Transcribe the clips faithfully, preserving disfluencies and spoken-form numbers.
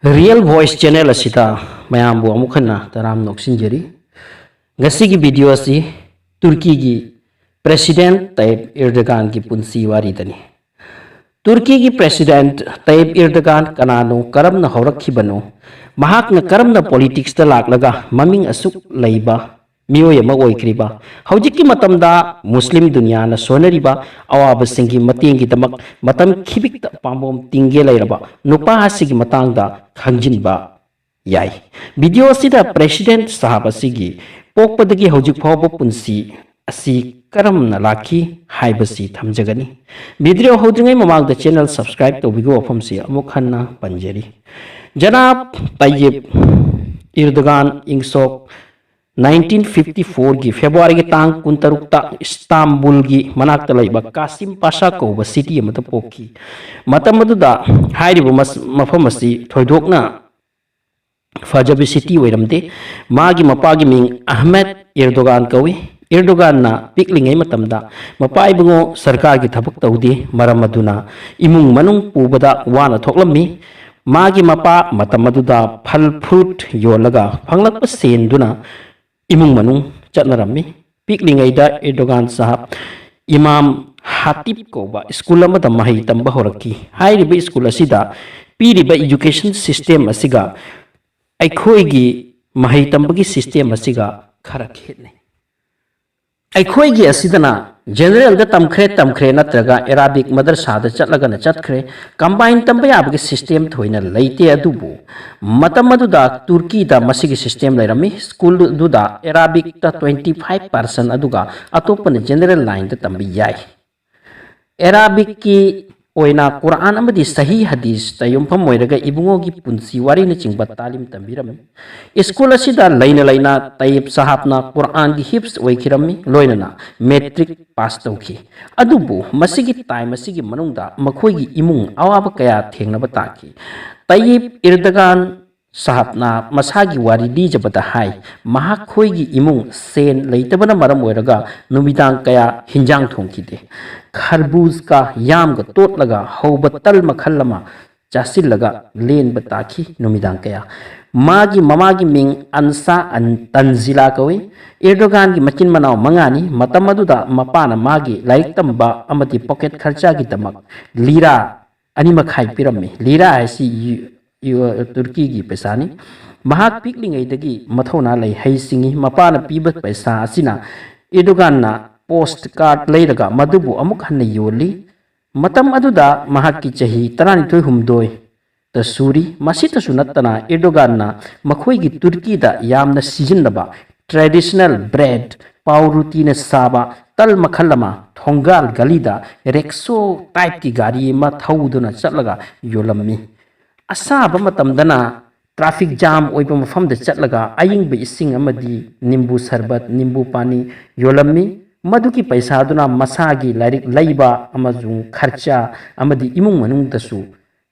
Real Voice Channel ꯑꯁꯤꯗ ꯃꯌꯥꯝꯕꯨ ꯑꯃꯨꯛ ꯍꯟꯅ ꯇꯔꯥꯝꯅ ꯑꯣꯛꯁꯤꯟꯖꯔꯤ꯫ ꯉꯁꯤꯒꯤ video ꯑꯁꯤ ꯇꯨꯔꯀꯤꯒꯤ President Tayyip Erdoganꯒꯤ ꯄꯨꯟꯁꯤ ꯋꯥꯔꯤꯗꯅꯤ꯫ ꯇꯨꯔꯀꯤꯒꯤ President Tayyip Erdogan ꯀꯅꯥꯅꯣ, ꯀꯔꯝꯅ ꯍꯧꯔꯛꯈꯤꯕꯅꯣ, ꯃꯍꯥꯛꯅ ꯀꯔꯝꯅ politicsꯇ ꯂꯥꯛꯂꯒ ꯃꯃꯤꯡ ꯑꯁꯨꯛ ꯂꯩꯕ ꯃꯤꯑꯣꯏ ꯑꯃ ꯑꯣꯏꯈ꯭ꯔꯤꯕ, ꯍꯧꯖꯤꯛꯀꯤ ꯃꯇꯝꯗ ꯃꯨꯁꯂꯤꯝ ꯗꯨꯅꯤꯌꯥꯅ ꯁꯣꯟꯅꯔꯤꯕ ꯑꯋꯥꯕꯁꯤꯡꯒꯤ ꯃꯇꯦꯡꯒꯤꯗꯃꯛ ꯃꯇꯝ ꯈꯤꯕꯤꯛꯇ ꯄꯥꯝꯕꯣꯝ ꯇꯤꯡꯒꯦ ꯂꯩꯔꯕ ꯅꯨꯄꯥ ꯑꯁꯤꯒꯤ ꯃꯇꯥꯡꯗ ꯈꯪꯖꯤꯟꯕ ꯌꯥꯏ꯫ Video ꯑꯁꯤꯗ President ꯁꯥꯍꯕ ꯑꯁꯤꯒꯤ ꯄꯣꯛꯄꯗꯒꯤ ꯍꯧꯖꯤꯛ ꯐꯥꯎꯕ ꯄꯨꯟꯁꯤ ꯑꯁꯤ ꯀꯔꯝꯅ ꯂꯥꯛꯈꯤ ꯍꯥꯏꯕꯁꯤ ꯊꯝꯖꯒꯅꯤ꯫ Video ꯍꯧꯗ꯭ꯔꯤꯉꯩ ꯃꯃꯥꯡꯗ channel subscribe ꯇꯧꯕꯤꯕ ꯋꯥꯐꯝꯁꯤ ꯑꯃꯨꯛ ꯍꯟꯅ ꯄꯟꯖꯔꯤ꯫ ꯖꯅꯥꯕ ꯇꯌꯤꯞ ꯏꯔꯗꯣꯒꯥꯟ ꯏꯪ ꯁꯣꯛ nineteen fifty fourꯒꯤ Februaryꯒꯤ ꯇꯥꯡ ꯀꯨꯟꯇꯔꯨꯛꯇ ꯏꯁꯇꯥꯝꯕꯨꯜꯒꯤ ꯃꯅꯥꯛꯇ ꯂꯩꯕ ꯀꯥꯁꯤꯝ ꯄꯥꯁꯥ ꯀꯧꯕ city ꯑꯃꯗ ꯄꯣꯛꯈꯤ꯫ ꯃꯇꯝ ꯑꯗꯨꯗ ꯍꯥꯏꯔꯤꯕ ꯃꯁ-, ꯃꯐꯝ ꯑꯁꯤ ꯊꯣꯏꯗꯣꯛꯅ ꯐꯖꯕ city ꯑꯣꯏꯔꯝꯗꯦ꯫ ꯃꯥꯒꯤ ꯃꯄꯥꯒꯤ ꯃꯤꯡ ꯑꯍꯃꯦꯗ ꯏꯔꯗꯣꯒꯥꯟ ꯀꯧꯏ꯫ ꯏꯔꯗꯣꯒꯥꯟꯅ ꯄꯤꯛꯂꯤꯉꯩ ꯃꯇꯝꯗ ꯃꯄꯥ ꯏꯕꯨꯡꯉꯣ ꯁꯔꯀꯥꯔꯒꯤ ꯊꯕꯛ ꯇꯧꯗꯦ, ꯃꯔꯝ ꯑꯗꯨꯅ ꯏꯃꯨꯡ ꯃꯅꯨꯡ ꯄꯨꯕꯗ ꯋꯥꯅ ꯊꯣꯛꯂꯝꯃꯤ꯫ ꯃꯥꯒꯤ ꯃꯄꯥ ꯃꯇꯝ ꯑꯗꯨꯗ ꯐꯜ fruit ꯌꯣꯜꯂꯒ ꯐꯪꯂꯛꯄ ꯁꯦꯟꯗꯨꯅ ꯏꯃꯨꯡ ꯃꯅꯨꯡ ꯆꯠꯅꯔꯝꯃꯤ꯫ ꯄꯤꯛꯂꯤꯉꯩꯗ ꯏꯔꯗꯣꯒꯥꯟ ꯁꯥꯍꯕ ꯏꯃꯥꯝ ꯍꯥꯇꯤꯞ ꯀꯧꯕ ꯁ꯭ꯀꯨꯜ ꯑꯃꯗ ꯃꯍꯩ ꯇꯝꯕ ꯍꯧꯔꯛꯈꯤ꯫ ꯍꯥꯏꯔꯤꯕ ꯁ꯭ꯀꯨꯜ ꯑꯁꯤꯗ ꯄꯤꯔꯤꯕ education system ꯑꯁꯤꯒ ꯑꯩꯈꯣꯏꯒꯤ ꯃꯍꯩ ꯇꯝꯕꯒꯤ system ꯑꯁꯤꯒ ꯈꯔ ꯈꯦꯠꯅꯩ꯫ ꯑꯩꯈꯣꯏꯒꯤ ꯑꯁꯤꯗꯅ generalꯗ ꯇꯝꯈ꯭ꯔꯦ, ꯇꯝꯈ꯭ꯔꯦ, ꯅꯠꯇ꯭ꯔꯒ Arabic ꯃꯗꯔꯁꯥꯗ ꯆꯠꯂꯒꯅ ꯆꯠꯈ꯭ꯔꯦ꯫ Combine ꯇꯝꯕ ꯌꯥꯕꯒꯤ system ꯊꯣꯏꯅ ꯂꯩꯇꯦ, ꯑꯗꯨꯕꯨ ꯃꯇꯝ ꯑꯗꯨꯗ ꯇꯨꯔꯀꯤꯗ ꯃꯁꯤꯒꯤ system ꯂꯩꯔꯝꯃꯤ꯫ ꯁ꯭ꯀꯨꯜ ꯑꯗꯨꯗ Arabicꯇ twenty five percent, ꯑꯗꯨꯒ ꯑꯇꯣꯞꯄꯅ general lineꯗ ꯇꯝꯕ ꯌꯥꯏ꯫ Arabicꯀꯤ ꯑꯣꯏꯅ ꯀꯨꯔꯥꯟ ꯑꯃꯗꯤ ꯁꯍꯤ ꯍꯗꯤꯁꯇ ꯌꯨꯝꯐꯝ ꯑꯣꯏꯔꯒ ꯏꯕꯨꯡꯉꯣꯒꯤ ꯄꯨꯟꯁꯤ ꯋꯥꯔꯤꯅꯆꯤꯡꯕ ꯇꯥꯂꯤꯝ ꯇꯝꯕꯤꯔꯝꯃꯤ꯫ ꯁ꯭ꯀꯨꯜ ꯑꯁꯤꯗ ꯂꯩꯅ ꯂꯩꯅ ꯇꯌꯤꯞ ꯁꯥꯍꯕꯅ ꯀꯨꯔꯥꯟꯒꯤ ꯍꯤꯐꯖ ꯑꯣꯏꯈꯤꯔꯝꯃꯤ, ꯂꯣꯏꯅꯅ matric pass ꯇꯧꯈꯤ꯫ ꯑꯗꯨꯕꯨ ꯃꯁꯤꯒꯤ time ꯑꯁꯤꯒꯤ ꯃꯅꯨꯡꯗ ꯃꯈꯣꯏꯒꯤ ꯏꯃꯨꯡ ꯑꯋꯥꯕ ꯀꯌꯥ ꯊꯦꯡꯅꯕ ꯇꯥꯈꯤ꯫ ꯇꯌꯤꯞ ꯏꯔꯗꯒꯥꯟ ꯁꯥꯍꯕꯅ ꯃꯁꯥꯒꯤ ꯋꯥꯔꯤ ꯂꯤꯖꯕꯗ ꯍꯥꯏ, ꯃꯍꯥꯛꯈꯣꯏꯒꯤ ꯏꯃꯨꯡ ꯁꯦꯟ ꯂꯩꯇꯕꯅ ꯃꯔꯝ ꯑꯣꯏꯔꯒ ꯅꯨꯃꯤꯗꯥꯡ ꯀꯌꯥ ꯍꯤꯟꯖꯥꯡ ꯊꯣꯡꯈꯤꯗꯦ꯫ ꯈꯔꯕꯨꯖꯀ ꯌꯥꯝꯒ ꯇꯣꯠꯂꯒ ꯍꯧꯕ ꯇꯜ ꯃꯈꯜ ꯑꯃ ꯆꯥꯁꯤꯜꯂꯒ ꯂꯦꯟꯕ ꯇꯥꯈꯤ ꯅꯨꯃꯤꯗꯥꯡ ꯀꯌꯥ꯫ ꯃꯥꯒꯤ ꯃꯃꯥꯒꯤ ꯃꯤꯡ ꯑꯟꯁꯥ ꯑꯟ ꯇꯟꯖꯤꯂꯥ ꯀꯧꯏ꯫ ꯑꯦꯔꯗꯣꯒꯥꯟꯒꯤ ꯃꯆꯤꯟ ꯃꯅꯥꯎ ꯃꯉꯥꯅꯤ꯫ ꯃꯇꯝ ꯑꯗꯨꯗ ꯃꯄꯥꯅ ꯃꯥꯒꯤ ꯂꯥꯏꯔꯤꯛ ꯇꯝꯕ ꯑꯃꯗꯤ ꯄꯣꯀꯦꯠ ꯈꯔꯆꯥꯒꯤꯗꯃꯛ ꯂꯤꯔꯥ ꯑꯅꯤ ꯃꯈꯥꯏ ꯄꯤꯔꯝꯃꯤ꯫ ꯂꯤꯔꯥ ꯍꯥꯏꯁꯤ ꯌꯨ-, ꯌꯨ-, ꯇꯨꯔꯀꯤꯒꯤ ꯄꯩꯁꯥꯅꯤ꯫ ꯃꯍꯥꯛ ꯄꯤꯛꯂꯤꯉꯩꯗꯒꯤ ꯃꯊꯧꯅꯥ ꯂꯩ, ꯍꯩꯁꯤꯡꯉꯤ꯫ ꯃꯄꯥꯅ ꯄꯤꯕ ꯄꯩꯁꯥ ꯑꯁꯤꯅ ꯑꯦꯔꯗꯣꯒꯥꯟꯅ ꯄꯣꯁ ꯀꯥꯔꯗ ꯂꯩꯔꯒ ꯃꯗꯨꯕꯨ ꯑꯃꯨꯛ ꯍꯟꯅ ꯌꯣꯜꯂꯤ꯫ ꯃꯇꯝ ꯑꯗꯨꯗ ꯃꯍꯥꯛꯀꯤ ꯆꯍꯤ ꯇꯔꯥꯅꯤꯊꯣꯏ ꯍꯨꯝꯗꯣꯏ ꯇ ꯁꯨꯔꯤ꯫ ꯃꯁꯤꯇꯁꯨ ꯅꯠꯇꯅ ꯑꯦꯔꯗꯣꯒꯥꯟꯅ ꯃꯈꯣꯏꯒꯤ ꯇꯨꯔꯀꯤꯗ ꯌꯥꯝꯅ ꯁꯤꯖꯤꯟꯅꯕ ꯇ꯭ꯔꯦꯗꯤꯁꯅꯦꯜ ꯕ꯭ꯔꯦꯗ, ꯄꯥꯎꯔꯨꯇꯤꯅ ꯁꯥꯕ ꯇꯜ ꯃꯈꯜ ꯑꯃ ꯊꯣꯡꯒꯥꯜ ꯒꯂꯤꯗ ꯔꯦꯛꯁꯣ ꯇꯥꯏꯞꯀꯤ ꯒꯥꯔꯤ ꯑꯃ ꯊꯧꯗꯨꯅ ꯆꯠꯂꯒ ꯌꯣꯜꯂꯝꯃꯤ꯫ ꯑꯁꯥꯕ ꯃꯇꯝꯗꯅ ꯇ꯭ꯔꯥꯐꯤꯛ ꯖꯥꯝ ꯑꯣꯏꯕ ꯃꯐꯝꯗ ꯆꯠꯂꯒ ꯑꯏꯪꯕ ꯏꯁꯤꯡ ꯑꯃꯗꯤ ꯅꯤꯝꯕꯨ ꯁꯔꯕꯠ, ꯅꯤꯝꯕꯨ ꯄꯥꯅꯤ ꯌꯣꯜꯂꯝꯃꯤ꯫ ꯃꯗꯨꯒꯤ ꯄꯩꯁꯥꯗꯨꯅ ꯃꯁꯥꯒꯤ ꯂꯥꯏꯔꯤꯛ ꯂꯩꯕ ꯑꯃꯁꯨꯡ ꯈꯔꯆꯥ ꯑꯃꯗꯤ ꯏꯃꯨꯡ ꯃꯅꯨꯡꯗꯁꯨ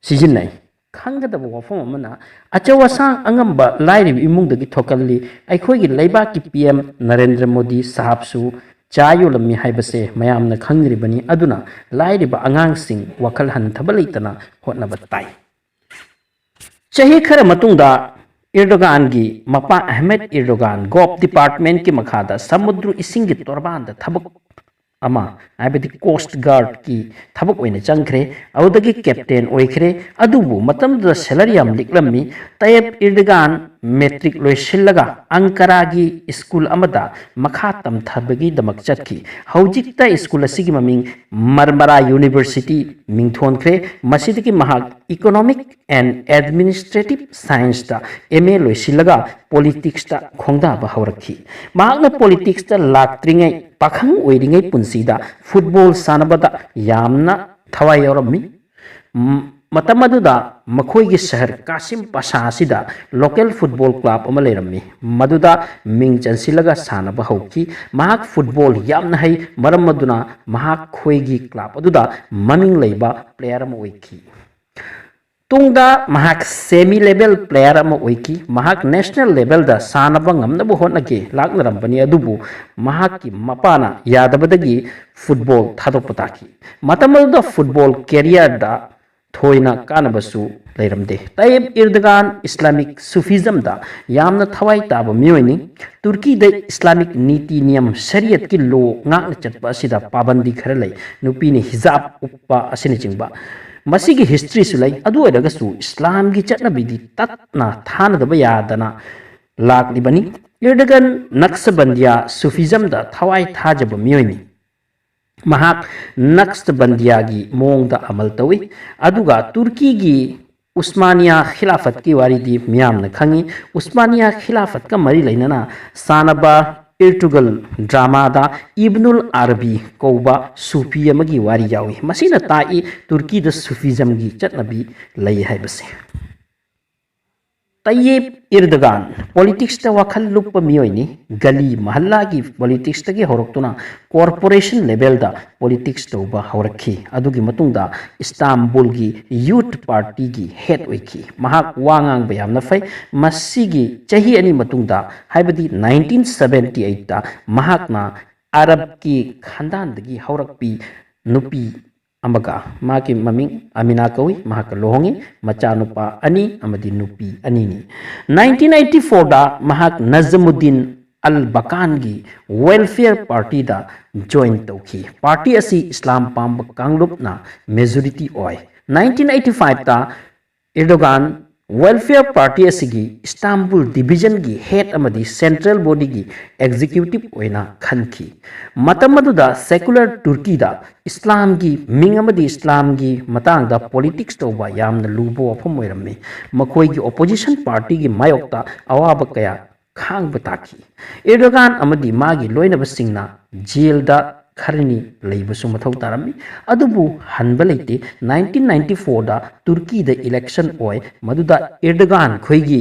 ꯁꯤꯖꯤꯟꯅꯩ꯫ ꯈꯪꯒꯗꯕ ꯋꯥꯐꯝ ꯑꯃꯅ, ꯑꯆꯧ ꯑꯁꯥꯡ ꯑꯉꯝꯕ ꯂꯥꯏꯔꯕ ꯏꯃꯨꯡꯗꯒꯤ ꯊꯣꯛꯀꯜꯂꯤ꯫ ꯑꯩꯈꯣꯏꯒꯤ ꯂꯩꯕꯥꯛꯀꯤ ꯄꯤ ꯑꯦꯝ ꯅꯔꯦꯟꯗ꯭ꯔ ꯃꯣꯗꯤ ꯁꯥꯍꯕꯁꯨ ꯆꯥ ꯌꯣꯜꯂꯝꯃꯤ ꯍꯥꯏꯕꯁꯦ ꯃꯌꯥꯝꯅ ꯈꯪꯂꯤꯕꯅꯤ꯫ ꯑꯗꯨꯅ ꯂꯥꯏꯔꯕ ꯑꯉꯥꯡꯁꯤꯡ ꯋꯥꯈꯜ ꯍꯟꯊꯕ ꯂꯩꯇꯅ ꯍꯣꯠꯅꯕ ꯇꯥꯏ꯫ ꯆꯍꯤ ꯈꯔ ꯃꯇꯨꯡꯗ ꯑꯦꯔꯗꯣꯒꯥꯟꯒꯤ ꯃꯄꯥ ꯑꯍꯃꯦꯗ ꯑꯦꯔꯗꯣꯒꯥꯟ ꯒꯣꯞ ꯗꯤꯄꯥꯔꯠꯃꯦꯟꯠꯀꯤ ꯃꯈꯥꯗ ꯁꯃꯨꯗ꯭ꯔ ꯏꯁꯤꯡꯒꯤ ꯇꯣꯔꯕꯥꯟꯗ ꯊꯕꯛ ꯑꯃ, ꯍꯥꯏꯕꯗꯤ ꯀꯣꯁ꯭ꯠ ꯒꯥꯔꯗꯀꯤ ꯊꯕꯛ ꯑꯣꯏꯅ ꯆꯪꯈ꯭ꯔꯦ꯫ ꯑꯗꯨꯗꯒꯤ ꯀꯦꯞꯇꯦꯟ ꯑꯣꯏꯈ꯭ꯔꯦ꯫ ꯑꯗꯨꯕꯨ ꯃꯇꯝꯗꯨꯗ ꯁꯦꯂꯔꯤ ꯌꯥꯝ ꯂꯤꯛꯂꯝꯃꯤ꯫ ꯇꯌꯦꯞ ꯏꯔꯗꯒꯥꯟ ꯃꯦꯇ꯭ꯔꯤꯛ ꯂꯣꯏꯁꯤꯜꯂꯒ ꯑꯪꯀꯥꯔꯥꯒꯤ ꯁ꯭ꯀꯨꯜ ꯑꯃꯗ ꯃꯈꯥ ꯇꯝꯊꯕꯒꯤꯗꯃꯛ ꯆꯠꯈꯤ꯫ ꯍꯧꯖꯤꯛꯇ ꯁ꯭ꯀꯨꯜ ꯑꯁꯤꯒꯤ ꯃꯃꯤꯡ ꯃꯔꯃꯔꯥ ꯌꯨꯅꯤꯚꯔꯁꯤꯇꯤ ꯃꯤꯡꯊꯣꯟꯈ꯭ꯔꯦ꯫ ꯃꯁꯤꯗꯒꯤ ꯃꯍꯥꯛ ꯏꯀꯣꯅꯣꯃꯤꯛ ꯑꯦꯟ ꯑꯦꯗꯃꯤꯅꯤꯁꯇ꯭ꯔꯦꯇꯤꯚ ꯁꯥꯏꯟꯁꯇ ꯑꯦꯝ ꯑꯦ ꯂꯣꯏꯁꯤꯜꯂꯒ ꯄꯣꯂꯤꯇꯤꯛꯁꯇ ꯈꯣꯡꯗꯥꯕ ꯍꯧꯔꯛꯈꯤ꯫ ꯃꯍꯥꯛꯅ ꯄꯣꯂꯤꯇꯤꯛꯁꯇ ꯂꯥꯛꯇ꯭ꯔꯤꯉꯩ, ꯄꯥꯈꯪ ꯑꯣꯏꯔꯤꯉꯩ ꯄꯨꯟꯁꯤꯗ ꯐꯨꯠꯕꯣꯜ ꯁꯥꯟꯅꯕꯗ ꯌꯥꯝꯅ ꯊꯋꯥꯏ ꯌꯥꯎꯔꯝꯃꯤ꯫ ꯝ-, ꯃꯇꯝ ꯑꯗꯨꯗ ꯃꯈꯣꯏꯒꯤ ꯁꯍꯔ ꯀꯥꯁꯤꯝ ꯄꯥꯁꯥ ꯑꯁꯤꯗ ꯂꯣꯀꯦꯜ ꯐꯨꯠꯕꯣꯜ ꯀ꯭ꯂꯕ ꯑꯃ ꯂꯩꯔꯝꯃꯤ꯫ ꯃꯗꯨꯗ ꯃꯤꯡ ꯆꯟꯁꯤꯜꯂꯒ ꯁꯥꯟꯅꯕ ꯍꯧꯈꯤ꯫ ꯃꯍꯥꯛ ꯐꯨꯠꯕꯣꯜ ꯌꯥꯝꯅ ꯍꯩ, ꯃꯔꯝ ꯑꯗꯨꯅ ꯃꯍꯥꯛ ꯈꯣꯏꯒꯤ ꯀ꯭ꯂꯕ ꯑꯗꯨꯗ ꯃꯃꯤꯡ ꯂꯩꯕ ꯄ꯭ꯂꯦꯌꯔ ꯑꯃ ꯑꯣꯏꯈꯤ꯫ ꯇꯨꯡꯗ ꯃꯍꯥꯛ ꯁꯦꯃꯤ ꯂꯦꯚꯦꯜ ꯄ꯭ꯂꯦꯌꯔ ꯑꯃ ꯑꯣꯏꯈꯤ꯫ ꯃꯍꯥꯛ ꯅꯦꯁꯅꯦꯜ ꯂꯦꯚꯦꯜꯗ ꯁꯥꯟꯅꯕ ꯉꯝꯅꯕ ꯍꯣꯠꯅꯒꯦ ꯂꯥꯛꯅꯔꯝꯕꯅꯤ, ꯑꯗꯨꯕꯨ ꯃꯍꯥꯛꯀꯤ ꯃꯄꯥꯅ ꯌꯥꯗꯕꯗꯒꯤ ꯐꯨꯠꯕꯣꯜ ꯊꯥꯗꯣꯛꯄ ꯇꯥꯈꯤ꯫ ꯃꯇꯝ ꯑꯗꯨꯗ ꯐꯨꯠꯕꯣꯜ ꯀꯦꯔꯤꯌꯔꯗ ꯊꯣꯏꯅ ꯀꯥꯟꯅꯕꯁꯨ ꯂꯩꯔꯝꯗꯦ꯫ ꯇꯌꯤꯞ ꯏꯔꯗꯒꯥꯟ ꯏꯁꯂꯥꯃꯤꯛ ꯁꯨꯐꯤꯖꯝꯗ ꯌꯥꯝꯅ ꯊꯋꯥꯏ ꯇꯥꯕ ꯃꯤꯑꯣꯏꯅꯤ꯫ ꯇꯨꯔꯀꯤꯗ ꯏꯁꯂꯥꯃꯤꯛ ꯅꯤꯇꯤ ꯅꯤꯌꯝ, ꯁꯔꯤꯌꯠꯀꯤ ꯂꯣ ꯉꯥꯛꯅ ꯆꯠꯄ ꯑꯁꯤꯗ ꯄꯥꯕꯟꯗꯤ ꯈꯔ ꯂꯩ꯫ ꯅꯨꯄꯤꯅ ꯍꯤꯖꯥꯕ ꯎꯞꯄ ꯑꯁꯤꯅꯆꯤꯡꯕ꯫ ꯃꯁꯤꯒꯤ ꯍꯤꯁꯇ꯭ꯔꯤꯁꯨ ꯂꯩ꯫ ꯑꯗꯨ ꯑꯣꯏꯔꯒꯁꯨ ꯏꯁꯂꯥꯝꯒꯤ ꯆꯠꯅꯕꯤꯗꯤ ꯇꯠꯅ ꯊꯥꯅꯗꯕ ꯌꯥꯗꯅ ꯂꯥꯛꯂꯤꯕꯅꯤ꯫ ꯏꯔꯗꯒꯟ ꯅꯛꯁꯕꯟꯗꯤꯌꯥ ꯁꯨꯐꯤꯖꯝꯗ ꯊꯋꯥꯏ ꯊꯥꯖꯕ ꯃꯤꯑꯣꯏꯅꯤ꯫ ꯃꯍꯥꯛ ꯅꯛꯁꯕꯟꯗꯤꯌꯥꯒꯤ ꯃꯑꯣꯡꯗ ꯑꯃꯜ ꯇꯧꯏ꯫ ꯑꯗꯨꯒ ꯇꯨꯔꯀꯤꯒꯤ ꯎꯁꯃꯥꯅꯤꯌꯥ ꯈꯤꯂꯥꯐꯠꯀꯤ ꯋꯥꯔꯤꯗꯤ ꯃꯤꯌꯥꯝꯅ ꯈꯪꯏ꯫ ꯎꯁꯃꯥꯅꯤꯌꯥ ꯈꯤꯂꯥꯐꯠꯀ ꯃꯔꯤ ꯂꯩꯅꯅ ꯁꯥꯟꯅꯕ ꯏꯔꯇꯨꯒꯜ ꯗ꯭ꯔꯃꯥꯗ ꯏꯕꯅꯨꯜ ꯑꯔꯕꯤ ꯀꯧꯕ ꯁꯨꯐꯤ ꯑꯃꯒꯤ ꯋꯥꯔꯤ ꯌꯥꯎꯏ꯫ ꯃꯁꯤꯅ ꯇꯥꯛꯏ ꯇꯨꯔꯀꯤꯗ ꯁꯨꯐꯤꯖꯝꯒꯤ ꯆꯠꯅꯕꯤ ꯂꯩ ꯍꯥꯏꯕꯁꯦ꯫ ꯇꯌꯤꯞ ꯏꯔꯗꯒꯥꯟ ꯄꯣꯂꯤꯇꯤꯛꯁꯇ ꯋꯥꯈꯜ ꯂꯨꯞꯄ ꯃꯤꯑꯣꯏꯅꯤ꯫ ꯒꯂꯤ ꯃꯍꯜꯂꯥꯒꯤ ꯄꯣꯂꯤꯇꯤꯛꯁꯇꯒꯤ ꯍꯧꯔꯛꯇꯨꯅ ꯀꯣꯔꯄꯣꯔꯦꯁꯟ ꯂꯦꯚꯦꯜꯗ ꯄꯣꯂꯤꯇꯤꯛꯁ ꯇꯧꯕ ꯍꯧꯔꯛꯈꯤ꯫ ꯑꯗꯨꯒꯤ ꯃꯇꯨꯡꯗ ꯏꯁꯇꯥꯝꯕꯨꯜꯒꯤ ꯌꯨꯠ ꯄꯥꯔꯇꯤꯒꯤ ꯍꯦꯠ ꯑꯣꯏꯈꯤ꯫ ꯃꯍꯥꯛ ꯋꯥ ꯉꯥꯡꯕ ꯌꯥꯝꯅ ꯐꯩ꯫ ꯃꯁꯤꯒꯤ ꯆꯍꯤ ꯑꯅꯤ ꯃꯇꯨꯡꯗ, ꯍꯥꯏꯕꯗꯤ ꯅꯥꯏꯟꯇꯤꯟ ꯁꯕꯦꯟꯇꯤ ꯑꯩꯠꯇ, ꯃꯍꯥꯛꯅ ꯑꯔꯕꯀꯤ ꯈꯥꯟꯗꯥꯟꯗꯒꯤ ꯍꯧꯔꯛꯄꯤ ꯅꯨꯄꯤ ꯑꯃꯒ, ꯃꯍꯥꯛꯀꯤ ꯃꯃꯤꯡ ꯑꯃꯤꯅꯥ ꯀꯧꯏ, ꯃꯍꯥꯛꯀ ꯂꯨꯍꯣꯡꯉꯤ꯫ ꯃꯆꯥꯅꯨꯄꯥ ꯑꯅꯤ ꯑꯃꯗꯤ ꯅꯨꯄꯤ ꯑꯅꯤꯅꯤ꯫ ꯅꯥꯏꯟꯇꯤꯟ ꯑꯩꯠꯇꯤ ꯐꯣꯔꯗ ꯃꯍꯥꯛ ꯅꯖꯃꯨꯗꯤꯟ ꯑꯜ ꯕꯀꯥꯟꯒꯤ ꯋꯦꯜꯐꯤꯌꯔ ꯄꯥꯔꯇꯤꯗ ꯖꯣꯏꯟ ꯇꯧꯈꯤ꯫ ꯄꯥꯔꯇꯤ ꯑꯁꯤ ꯏꯁꯂꯥꯝ ꯄꯥꯝꯕ ꯀꯥꯡꯂꯨꯞꯅ ꯃꯦꯖꯣꯔꯤꯇꯤ ꯑꯣꯏ꯫ ꯅꯥꯏꯟꯇꯤꯟ ꯑꯩꯠꯇꯤ ꯐꯥꯏꯚꯇ ꯏꯔꯗꯣꯒꯥꯟ ꯋꯦꯜꯐꯤꯌꯔ ꯄꯥꯔꯇꯤ ꯑꯁꯤꯒꯤ ꯏꯁꯇꯥꯝꯕꯨꯜ ꯗꯤꯕꯤꯖꯟꯒꯤ ꯍꯦꯠ ꯑꯃꯗꯤ ꯁꯦꯟꯇ꯭ꯔꯦꯜ ꯕꯣꯗꯤꯒꯤ ꯑꯦꯛꯖꯤꯀ꯭ꯌꯨꯇꯤꯚ ꯑꯣꯏꯅ ꯈꯟꯈꯤ꯫ ꯃꯇꯝ ꯑꯗꯨꯗ ꯁꯦꯀꯨꯂꯔ ꯇꯨꯔꯀꯤꯗ ꯏꯁꯂꯥꯝꯒꯤ ꯃꯤꯡ ꯑꯃꯗꯤ ꯏꯁꯂꯥꯝꯒꯤ ꯃꯇꯥꯡꯗ ꯄꯣꯂꯤꯇꯤꯛꯁ ꯇꯧꯕ ꯌꯥꯝꯅ ꯂꯨꯕ ꯋꯥꯐꯝ ꯑꯣꯏꯔꯝꯃꯤ꯫ ꯃꯈꯣꯏꯒꯤ ꯑꯣꯄꯣꯖꯤꯁꯟ ꯄꯥꯔꯇꯤꯒꯤ ꯃꯥꯌꯣꯛꯇ ꯑꯋꯥꯕ ꯀꯌꯥ ꯈꯥꯡꯕ ꯇꯥꯈꯤ꯫ ꯏꯔꯗꯣꯒꯥꯟ ꯑꯃꯗꯤ ꯃꯥꯒꯤ ꯂꯣꯏꯅꯕꯁꯤꯡꯅ ꯖꯦꯜꯗ ꯈꯔꯅꯤ ꯂꯩꯕꯁꯨ ꯃꯊꯧ ꯇꯥꯔꯝꯃꯤ꯫ ꯑꯗꯨꯕꯨ ꯍꯟꯕ ꯂꯩꯇꯦ꯫ ꯅꯥꯏꯟꯇꯤꯟ ꯅꯥꯏꯟꯇꯤ ꯐꯣꯔꯗ ꯇꯨꯔꯀꯤꯗ ꯏꯂꯦꯛꯁꯟ ꯑꯣꯏ, ꯃꯗꯨꯗ ꯏꯔꯗꯣꯒꯥꯟ ꯈꯣꯏꯒꯤ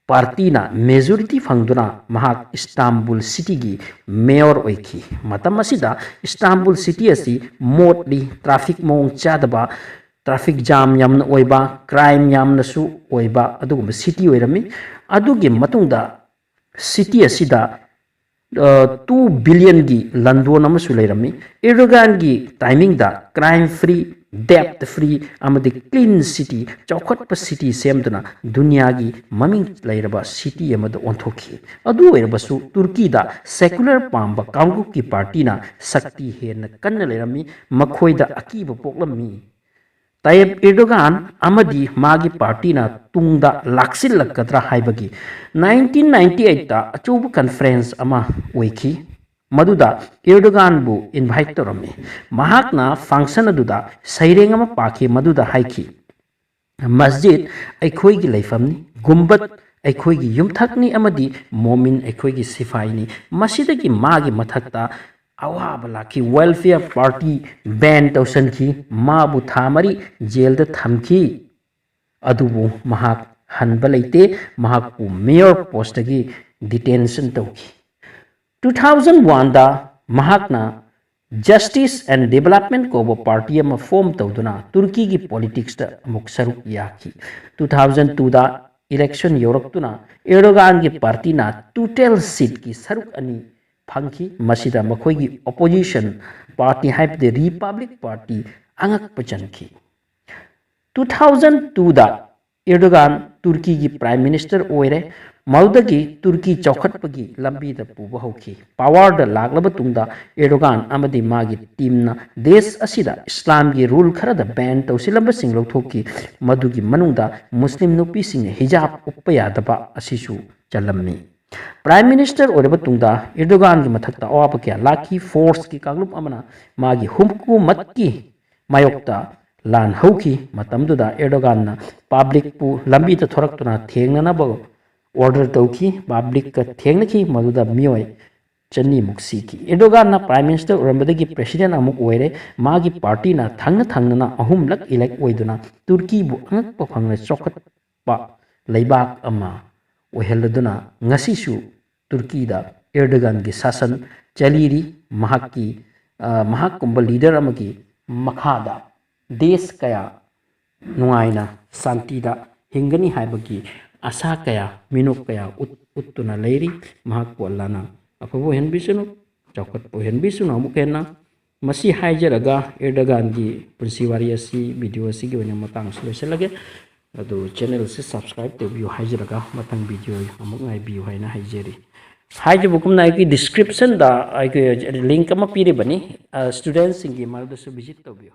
ꯄꯥꯔꯇꯤꯅ ꯃꯦꯖꯣꯔꯤꯇꯤ ꯐꯪꯗꯨꯅ ꯃꯍꯥꯛ ꯏꯁꯇꯥꯝꯕꯨꯜ ꯁꯤꯇꯤꯒꯤ ꯃꯦꯌꯣꯔ ꯑꯣꯏꯈꯤ꯫ ꯃꯇꯝ ꯑꯁꯤꯗ ꯏꯁꯇꯥꯝꯕꯨꯜ ꯁꯤꯇꯤ ꯑꯁꯤ ꯃꯣꯠꯂꯤ, ꯇ꯭ꯔꯥꯐꯤꯛ ꯃꯑꯣꯡ ꯆꯥꯗꯕ, ꯇ꯭ꯔꯥꯐꯤꯛ ꯖꯥꯝ ꯌꯥꯝꯅ ꯑꯣꯏꯕ, ꯀ꯭ꯔꯥꯏꯝ ꯌꯥꯝꯅꯁꯨ ꯑꯣꯏꯕ ꯑꯗꯨꯒꯨꯝꯕ ꯁꯤꯇꯤ ꯑꯣꯏꯔꯝꯃꯤ꯫ ꯑꯗꯨꯒꯤ ꯃꯇꯨꯡꯗ ꯁꯤꯇꯤ ꯑꯁꯤꯗ ꯇꯨ ꯕꯤꯂꯤꯌꯟꯒꯤ ꯂꯟꯗꯣꯟ ꯑꯃꯁꯨ ꯂꯩꯔꯝꯃꯤ꯫ ꯏꯔꯗꯣꯒꯥꯟꯒꯤ ꯇꯥꯏꯃꯤꯡꯗ crime free, debt free ꯑꯃꯗꯤ clean city, ꯆꯥꯎꯈꯠꯄ city ꯁꯦꯝꯗꯨꯅ ꯗꯨꯅꯤꯌꯥꯒꯤ ꯃꯃꯤꯡ ꯂꯩꯔꯕ city ꯑꯃꯗ ꯑꯣꯟꯊꯣꯛꯈꯤ꯫ ꯑꯗꯨ ꯑꯣꯏꯔꯕꯁꯨ ꯇꯨꯔꯀꯤꯗ secular ꯄꯥꯝꯕ ꯀꯥꯡꯂꯨꯞꯀꯤ ꯄꯥꯔꯇꯤꯅ ꯁꯛꯇꯤ ꯍꯦꯟꯅ ꯀꯟꯅ ꯂꯩꯔꯝꯃꯤ꯫ ꯃꯈꯣꯏꯗ ꯑꯀꯤꯕ ꯄꯣꯛꯂꯝꯃꯤ꯫ ꯇꯥꯌꯤꯞ ꯏꯔꯗꯣꯒꯥꯟ ꯑꯃꯗꯤ ꯃꯥꯒꯤ ꯄꯥꯔꯇꯤꯅ ꯇꯨꯡꯗ ꯂꯥꯛꯁꯤꯜꯂꯛꯀꯗ꯭ꯔꯥ ꯍꯥꯏꯕꯒꯤ꯫ Nineteen ninety eight ꯑꯆꯧꯕ conference ꯑꯃ ꯑꯣꯏꯈꯤ, ꯃꯗꯨꯗ ꯏꯔꯗꯣꯒꯥꯟꯕꯨ invite ꯇꯧꯔꯝꯃꯤ꯫ ꯃꯍꯥꯛꯅ function ꯑꯗꯨꯗ ꯁꯩꯔꯦꯡ ꯑꯃ ꯄꯥꯈꯤ, ꯃꯗꯨꯗ ꯍꯥꯏꯈꯤ, "ꯃꯁꯖꯤꯗ ꯑꯩꯈꯣꯏꯒꯤ ꯂꯩꯐꯝꯅꯤ, ꯒꯨꯝꯕꯠ ꯑꯩꯈꯣꯏꯒꯤ ꯌꯨꯝꯊꯛꯅꯤ ꯑꯃꯗꯤ ꯃꯣꯃꯤꯟ ꯑꯩꯈꯣꯏꯒꯤ ꯁꯤꯐꯥꯏꯅꯤ꯫ ꯃꯁꯤꯗꯒꯤ ꯃꯥꯒꯤ ꯃꯊꯛꯇ ꯑꯋꯥꯕ ꯂꯥꯛꯈꯤ꯫ Welfare party ban ꯇꯧꯁꯟꯈꯤ, ꯃꯥꯕꯨ ꯊꯥ ꯃꯔꯤ ꯖꯦꯜꯗ ꯊꯝꯈꯤ꯫ ꯑꯗꯨꯕꯨ ꯃꯍꯥꯛ ꯍꯟꯕ ꯂꯩꯇꯦ꯫ ꯃꯍꯥꯛꯄꯨ mayor postꯇꯒꯤ detention ꯇꯧꯈꯤ꯫ Two thousand oneꯗ ꯃꯍꯥꯛꯅ Justice and Development ꯀꯧꯕ ꯄꯥꯔꯇꯤ ꯑꯃ form ꯇꯧꯗꯨꯅ ꯇꯨꯔꯀꯤꯒꯤ politicsꯇ ꯑꯃꯨꯛ ꯁꯔꯨꯛ ꯌꯥꯈꯤ꯫ Two thousand twoꯗ election ꯌꯧꯔꯛꯇꯨꯅ ꯏꯔꯗꯣꯒꯥꯟꯒꯤ ꯄꯥꯔꯇꯤꯅ total seatꯀꯤ ꯁꯔꯨꯛ ꯑꯅꯤ ꯐꯪꯈꯤ꯫ ꯃꯁꯤꯗ ꯃꯈꯣꯏꯒꯤ opposition party ꯍꯥꯏꯕꯗꯤ Republic Party ꯑꯉꯛꯄ ꯆꯟꯈꯤ꯫ Two thousand twoꯗ ꯏꯔꯗꯣꯒꯥꯟ ꯇꯨꯔꯀꯤꯒꯤ prime minister ꯑꯣꯏꯔꯦ꯫ ꯃꯗꯨꯗꯒꯤ ꯇꯨꯔꯀꯤ ꯆꯥꯎꯈꯠꯄꯒꯤ ꯂꯝꯕꯤꯗ ꯄꯨꯕ ꯍꯧꯈꯤ꯫ Powerꯗ ꯂꯥꯛꯂꯕ ꯇꯨꯡꯗ ꯏꯔꯗꯣꯒꯥꯟ ꯑꯃꯗꯤ ꯃꯥꯒꯤ teamꯅ ꯗꯦꯁ ꯑꯁꯤꯗ ꯏꯁꯂꯥꯝꯒꯤ rule ꯈꯔꯗ ban ꯇꯧꯁꯤꯜꯂꯝꯕꯁꯤꯡ ꯂꯧꯊꯣꯛꯈꯤ, ꯃꯗꯨꯒꯤ ꯃꯅꯨꯡꯗ ꯃꯨꯁꯂꯤꯝ ꯅꯨꯄꯤꯁꯤꯡꯅ hijab ꯎꯞꯄ ꯌꯥꯗꯕ ꯑꯁꯤꯁꯨ ꯆꯜꯂꯝꯃꯤ꯫ Prime minister ꯑꯣꯏꯔꯕ ꯇꯨꯡꯗ ꯏꯔꯗꯣꯒꯥꯟꯒꯤ ꯃꯊꯛꯇ ꯑꯋꯥꯕ ꯀꯌꯥ ꯂꯥꯛꯈꯤ꯫ Forceꯀꯤ ꯀꯥꯡꯂꯨꯞ ꯑꯃꯅ ꯃꯥꯒꯤ ꯍꯨꯀꯨꯃꯠꯀꯤ ꯃꯥꯌꯣꯛꯇ ꯂꯥꯟ ꯍꯧꯈꯤ꯫ ꯃꯇꯝꯗꯨꯗ ꯏꯔꯗꯣꯒꯥꯟꯅ publicꯄꯨ ꯂꯝꯕꯤꯗ ꯊꯣꯔꯛꯇꯨꯅ ꯊꯦꯡꯅꯅꯕ order ꯇꯧꯈꯤ꯫ Publicꯀ ꯊꯦꯡꯅꯈꯤ, ꯃꯗꯨꯗ ꯃꯤꯑꯣꯏ ꯆꯅꯤꯃꯨꯛ ꯁꯤꯈꯤ꯫ ꯏꯔꯗꯣꯒꯥꯟꯅ prime minister ꯑꯣꯏꯔꯝꯕꯗꯒꯤ president ꯑꯃꯨꯛ ꯑꯣꯏꯔꯦ꯫ ꯃꯥꯒꯤ partyꯅ ꯊꯪꯅ ꯊꯪꯅꯅ ꯑꯍꯨꯝꯂꯛ elect ꯑꯣꯏꯗꯨꯅ ꯇꯨꯔꯀꯤꯕꯨ ꯑꯉꯛꯄ ꯐꯪꯅ ꯆꯥꯎꯈꯠꯄ ꯂꯩꯕꯥꯛ ꯑꯃ ꯑꯣꯏꯍꯜꯂꯗꯨꯅ ꯉꯁꯤꯁꯨ ꯇꯨꯔꯀꯤꯗ ꯏꯔꯗꯣꯒꯥꯟꯒꯤ ꯁꯥꯁꯟ ꯆꯠꯂꯤꯔꯤ꯫ ꯃꯍꯥꯛꯀꯤ, ꯑ, ꯃꯍꯥꯛꯀꯨꯝꯕ leader ꯑꯃꯒꯤ ꯃꯈꯥꯗ ꯗꯦꯁ ꯀꯌꯥ ꯅꯨꯡꯉꯥꯏꯅ ꯁꯥꯟꯇꯤꯗ ꯍꯤꯡꯒꯅꯤ ꯍꯥꯏꯕꯒꯤ ꯑꯁꯥ ꯀꯌꯥ, ꯃꯤꯅꯣꯛ ꯀꯌꯥ ꯎꯠ-, ꯎꯠꯇꯨꯅ ꯂꯩꯔꯤ꯫ ꯃꯍꯥꯛꯄꯨ ꯑꯜꯂꯥꯅ ꯑꯐꯕ ꯑꯣꯏꯍꯟꯕꯤꯁꯅꯨ, ꯆꯥꯎꯈꯠꯄ ꯑꯣꯏꯍꯟꯕꯤꯁꯅꯨ꯫ ꯑꯃꯨꯛ ꯍꯦꯟꯅ ꯃꯁꯤ ꯍꯥꯏꯖꯔꯒ ꯑꯦꯔꯗꯣꯒꯥꯟꯒꯤ ꯄꯨꯟꯁꯤ ꯋꯥꯔꯤ ꯑꯁꯤ, ꯚꯤꯗꯤꯑꯣ ꯑꯁꯤꯒꯤ ꯑꯣꯏꯅ ꯃꯇꯥꯡꯁꯤ ꯂꯣꯏꯁꯤꯜꯂꯒꯦ꯫ ꯑꯗꯨ ꯆꯦꯅꯦꯜꯁꯤ ꯁꯕꯁꯀ꯭ꯔꯥꯏꯕ ꯇꯧꯕꯤꯌꯨ ꯍꯥꯏꯖꯔꯒ ꯃꯊꯪ ꯚꯤꯗꯤꯑꯣ ꯑꯃꯨꯛ ꯉꯥꯏꯕꯤꯌꯨ ꯍꯥꯏꯅ ꯍꯥꯏꯖꯔꯤ꯫ ꯍꯥꯏꯖꯕꯒꯨꯝꯅ ꯑꯩꯒꯤ ꯗꯤꯁꯀ꯭ꯔꯤꯞꯁꯟꯗ ꯑꯩꯒꯤ ꯂꯤꯡꯛ ꯑꯃ ꯄꯤꯔꯤꯕꯅꯤ, ꯁ꯭ꯇꯨꯗꯦꯟꯁꯤꯡꯒꯤ ꯃꯔꯛꯇꯁꯨ ꯚꯤꯖꯤꯠ ꯇꯧꯕꯤꯌꯨ꯫